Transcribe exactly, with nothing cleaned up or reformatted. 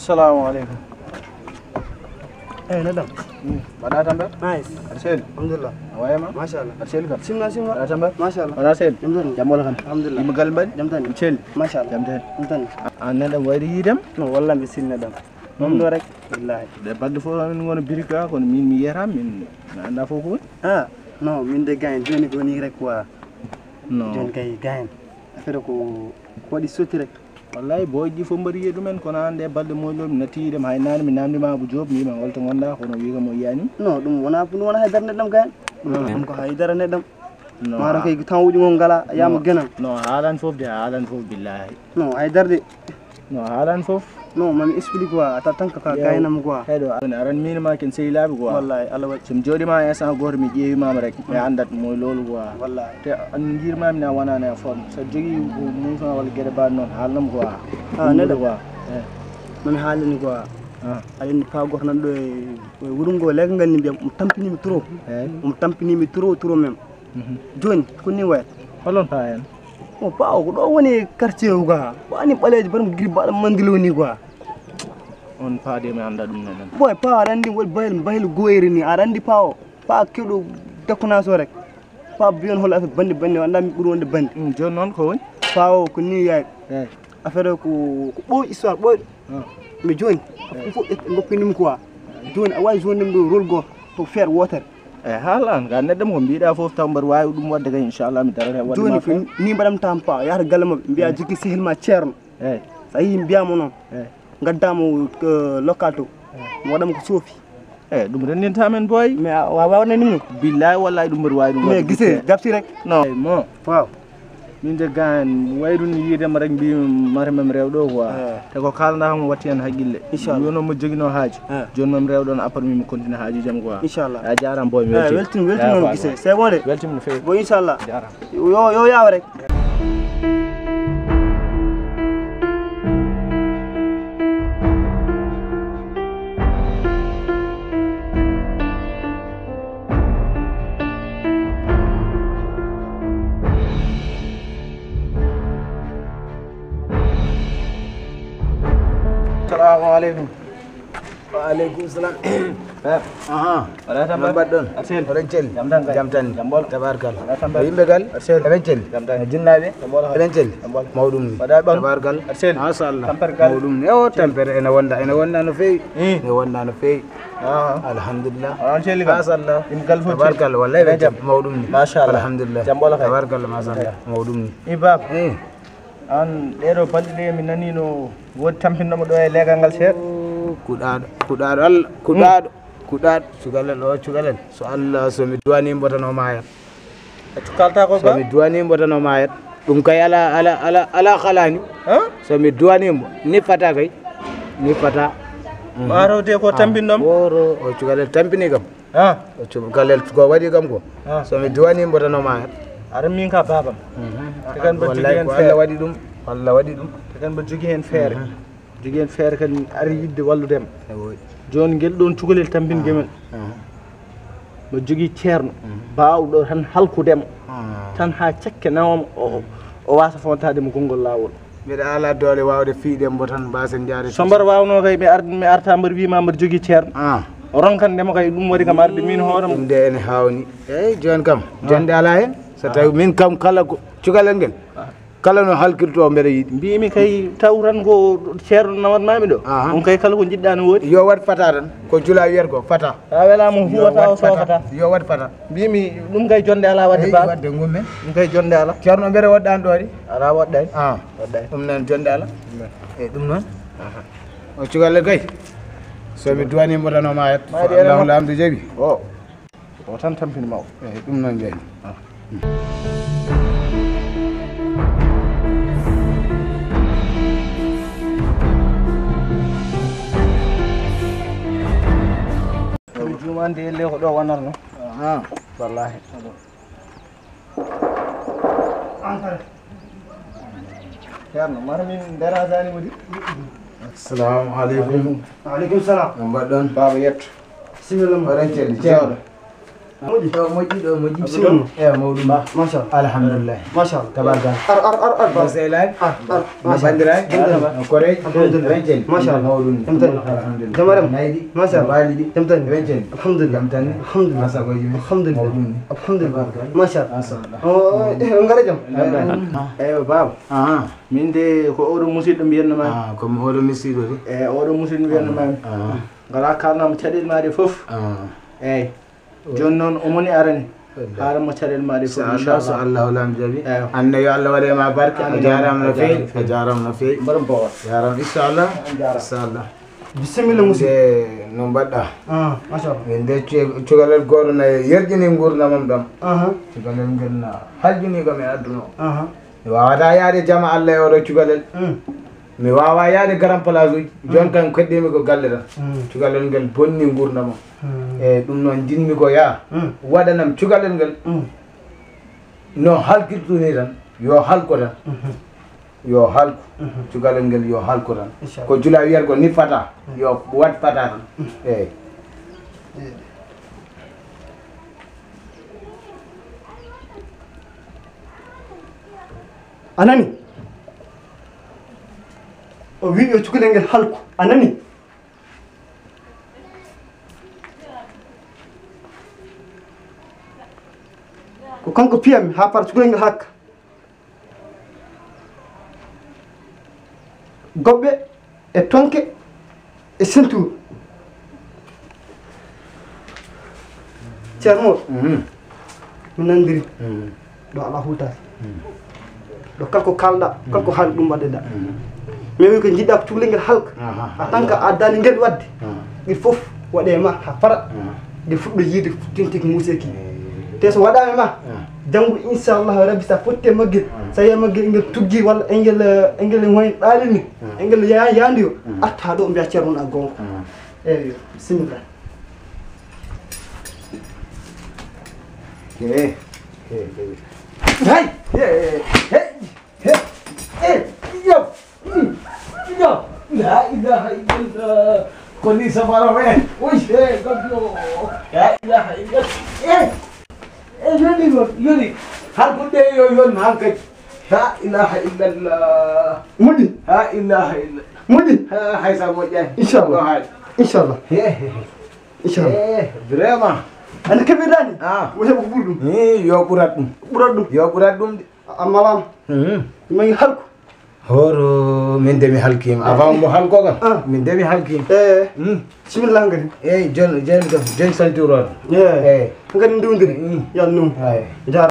Assalamu aleykum. Eyi, neɗɗam. Mbaɗa tambe? Nice. Aɗa selli? Alhamdulillah. A wayama? Machallah. Aɗa selli kam? Simna, simna. Mbaɗa tambe? Machallah. Wona selli? Jam tan. Jam wala kam? Alhamdulillah. Yimɓe galle mbaɗi? Jam tan. Jam selli? Machallah. Jam tan. Jam tan. A, a, neɗɗam wayri yiidem? No, walla mi sinna ɗam. Ɗum ɗo rek. Billahi. Ɗe balɗe fof min ngona birika, kono min mi yiyata, min mi annda fof ko woni. Ah, non, min de gayen, joni ko woni rek quoi. Non. Joni kay gayen. Affaire ko, ko waɗi sotti rek. Wallahi, boyji fof mbaɗi yiya ɗumen, kono an nde balɗe moƴƴo, mi natti yiide ma, hay nane mi namdi ma Abou Diop, mbima holto ngonɗa, kono wi kam o yiyani. Non, ɗum wona, ɗum wona haydara neɗɗam gayen. Ɗum ko haydara neɗɗam. No, maaro kay tan wuƴugol ngala, yamo genam. No, haalan fof de, haalan fof billahi. Non, haydara de. No, haalan fof. Non, mami explique quoi, ata tan ko ka gaynam quoi. Heɗo, an aran min ma ken sehilaɓe quoi. Wallahi, Allah waɗi. Somi jooɗima instant goto mi ƴeewimama rek, mi andat moy loolu quoi. Wallahi. Te an jirmami na wonani a forme. So jogui ko mouvement walla gueɗe mbaɗ noon, haalnam quoi. Ah, neɗɗo quoi. Eh. Mami haalani quoi. Ah. Aɗa andi pa goto nan ɗo e, e wuuro ngo, leggal ngal ni mbiya, mo tampinimi trop. Eh. Mo tampinimi trop, trop même. Mhm. Joni, ko ni wayata? Holon pa en? O pa o ko ɗo woni quartier o ga. Wani ɓaleejo bar mo giri baɗa mandilo ni quoi. On pa de mi anda ɗum nenen. Boy, pa aɗa andi wol bayel, bayel goyri ni. Aɗa andi pa o. Pa keɗo dakkunaso rek. Pa biyon hol affaire bandi bandi, anda mi ɓuri wonde bandi. Mm, joni noon ko woni? Pa o ko ni yaay. Eh. Affaire o ko, ko ɓooy histoire ɓooyɗo. Ah. Mais joni, eh, ko fof ƴetta goppinimi quoi. Joni a wawi joni ɗum ɗo rôle goto, ko faire wootere. Eyi, haalan ka neɗɗo mo mbiɗa fof taw mbaɗa wawi ɗum wadde kay, inchallah mi darata e wadde. Joni ma ko fof. Ni mbaɗam tampa yahata galle mabɓe mbiya, mm, jikki sehil ma ceerno. Eyi. So a yii mbiyama noon, eyi, gaddamo, eh, local to, eyi, mi waɗama ko soofi. Eyi, ɗum rendinta men boy. Mais a wawa waɗande min ɗum? Billahi wallahi ɗum mbaɗa wawi ɗum mais wadde gise gabti rek. Non. Eyi, mo. Waaw. Min de gaan wayru ni yiidema rek mbimi mata mem rew ɗo quoi. Eh. Te ko kalɗa kam watti hen haqqille. Inchallah. Yono mo jogino haaji. Eh. Joni mem rew ɗon après mi continue haaji jam quoi. Inchallah. A jarama boy mi, eh, weltima. Weltima, weltima. Ya, noon quoi, gise. C'est bon de. Weltima no fewi. Bon inchallah. Jarama. Yo, yo yaw rek. Assalamu aleykum. Wa aleykum salam. Père. Aha. Wala tan. No mbaɗɗon? Arsel. Oɗon celli? Jam tan kay. Jam tan. Jam bolo. Tabarkalla. Wala tan. Yimɓe gal? Arsel. Eɓen celli? Jam tan. E jinnaaɓe? Jam bolo. Eɓen celli? Jam bolo. Mawɗum ni. Mbaɗa ɓam? Tabarkalla. Arsel. Machallah. Tampere gal? Mawɗum ni. O tampere ene wonda, ene wonda no fewi. Hmm. Ene wonda no fewi. Ah. Alhamdulillah. Oɗon celli gal? Machallah. Yimɓe gal fof celli? Tabarkalla, wallahi ɓe jam. Mawɗum ni. Machallah. Alhamdulillah. Jam bolo kay. Tabarkalla, machallah. Mawɗum ni. Ibab. Eh. An ɗeɗo balɗe ɗe mi nani no wodi tampinɗomo ɗo e leegal ngal seeɗa. Kuɗaɗo, kuɗaɗo Allah, kuɗaɗo, kuɗaɗo, cukalel o, cukalel. So Allah, so mi duwani mbotanoma yat. A cukalta ko so ba? Mi duwani mbotanoma yat. Ɗum kay ala, ala, ala, ala halani. Ha? So mi duwani mbo, ni fata kay. Ni fata. Mhm. Maaro de ko tampinɗom? Woro, o cukalel tampini kam. Ah. O cuɓ kalel ko waɗi kam ko. Ah. So mi duwani mbotanoma hen. Aɗa min ka babam. Mhm. Te kan mbaɗa jogi hen feere. Wallahi ko Allah waɗi ɗum. Allah waɗi ɗum. Te kan mbaɗa jogi hen feere. Mhm. Jogi hen feere kan ari yidde walludema. Ewoy. Joni ngel ɗon cukalel tampingel men. Mhm. Mbaɗa jogi ceerno. Mhm. Bawɗo tan halkudema. Mhm. Tan ha cakke nawama o, o wasa fontade mo konngol lawol. Mbeɗa ala doole wawde fiyde mbo tan mbasen jaade. So mbar wawno kay mi ar-, mi arta mbar wima mbar jogi ceerno. Ah. O ronkande mo kay ɗum waɗi kam arde min hoore mo. Ɗum de ene hawni. Eyyi, joni kam, ah, jonde ala hen. So tawi min kam kala ko cukalel ngel, ah, kala no halkirto mbeɗa yiɗi. Mbimi kay taw tan ko ceerno nawatmami ɗo. Aha. Ɗum kay kala ko jiɗɗa no woodi. Yo waɗ fata tan, ko jula wiyata ko fata. A welama huwata o sofata. Yo waɗ fata. Mbimi ɗum kay jonde ala wadde. Eyyi, ba wadde gummen. Ɗum kay jonde ala. Ceerno mbeɗa waɗɗani ɗo waɗi. Ala waɗɗani. Ah. Waɗɗani. Ɗum noon jonde ala. Ɗum noon. Eyyi, ɗum noon. Aha. O cukalel kay. So mi duwani mbotanoma yat. Allahu lamɗo jaaɓi. O. O tan tampini maw. Eyyi, ɗum noon jeyi. Ah. Juumande elle ko ɗo wonatno. Ah. Wallahi. Ceerno, mata min nderasani mo di. Assalamu aleykum. Aleykum salam. No mbaɗɗon? Baba yetto. Similla ma. Oɗon celli. Ceerno. Jooɗo. Moƴƴi. Ɗo moƴƴi, ɗo moƴƴi. Bismillah. Ewa, mawɗum. Machallah. Alhamdulillah. Machallah. Tabarkalla. Ar, ar, ar, ar, ba. No sehlani? Ar, ar. No machallah. Bandiraɓe? Alhamdulillah. No koreji? Alhamdulillah. Rencen? Machallah. Mawɗum. Jam tan. Alhamdulillah. Jam tan. Nayɗi? Machallah. Mbaali ɗi? Jam tan. Rencen? Alhamdulillah. Jam tan. Alhamdulillah. Masagoji men? Alhamdulillah. Mawɗum. Alhamdulillah. Tabarkalla. Machallah. Machallah. O, e, on ngara jam? Alhamdulillah. Ewa, baba. Ah. Min de ko oɗo musidɗo mbiyatno ma. Ah, ko mi oɗo musidɗo de. E, oɗo musidɗo mbiyatno ma. Ah. Ngara kalnama caɗeele ma ɗe fof. Ah. Eyyi. Jooni noon, omo ni arani. Wallahi. Haaranmo caɗeele ma ɗe fof, inchallah, so Allah holan jaɓi. Ewa. Anne yo Allah waɗe ma barke. Amin. A jaaraama no feewi. A jaaraama no feewi. Mbaɗa mbawa. Jaaraama, inchallah. On jaaraama. Inchallah. Bisimilla, musidɗo. Nde no mbaɗɗa? Ah, machallah. Min de cu-, cukalel gooto na yerƴini nguurndamam ɗam. Aha. Cukalel ngel na haljini kam e aduna o. Aha. Mi waawata yaade jama Allah e oɗo cukalel. Mm. Mi waawaa yaade garan place uji. Mm. Jooni kam keɗɗiimi ko galle tan. Mm. Cukalel ngel bonni nguurndamam. Mm. Eyi, ɗum noon njiɗmi ko yaa, mm, waɗanam cukalel ngel. Mm. No halkirtu ni tan, yo halko tan. Mhm. Yo halko. Mhm. Cukalel ngel yo halko tan. Inchallah. Ko jula wiyata ko ni fata, mm, yo wat fata tan. Mm. Eyi. Eyi. A nani? O wi yo cukalel ngel halko. A nani? Ko kanko piyammi haa para cukalel ngel hakka. Goɓɓe e tonke e ceinture. Ceerno Mor, mhm, mi nanndiri. Mhm. Ɗo alaa hultaare. Mhm. Ɗo kala ko kaalɗa, kala ko, mhm, haali ɗum waɗeɗa. Mhm. Mais wi ko jiɗɗa ko cukalel ngel halka. Aha, en tant que a addaani ngel waɗde. Aha. Ɗi fof waɗe ma haa para. Aha. Ɗi fuɗɗo yiide tintiki muuseki. Eyi. Te so waɗaama ma, aha, janngo inchallahu rabbi sa fotti e maggel, aha, so a yiya maggel engel tuggi walla engel, engel woni ɗaalini, aha, engel ya-, yaandi o, aha, arta ɗo mbiya ceerno na goonga. Aha. Eyi, bisimilla. Hey, hey, hey. Hey, hey, hey. Hey, hey, yo, mm, yo, la ilaha illallah. Ko ni safara we. Uy, hey, gablo. La ilaha illallah. Hey, hey, yoni, yoni, yoni. Har ko de yo, yon hankali. La ilaha illallah. Moƴƴi. La ilaha illallah. Moƴƴi. Ha, hay sa moƴƴani. Inchallah. Ko hay. Inchallah. He, he, he. Inchallah. Eh, vraiment. Ana keɓirɗa ni? Ah. Mo heɓa ko ɓuri ɗum. Eh, yo ɓurat ɗum. Ɓurat ɗum. Yo ɓurat ɗum de. A, a malaama. Mhm. Magi halko. Hooro, min de mi halkiima. Avant mo halko kam. Ah. Min de mi halkiima. Eh. Hmm. Bisimilla hankadi. Eyyi, joni, joni kam, joni santiroɗo. Eh. Eyyi. Hankadi ndewdiri. Hmm. Yo Allah num. Eyyi. Jaara.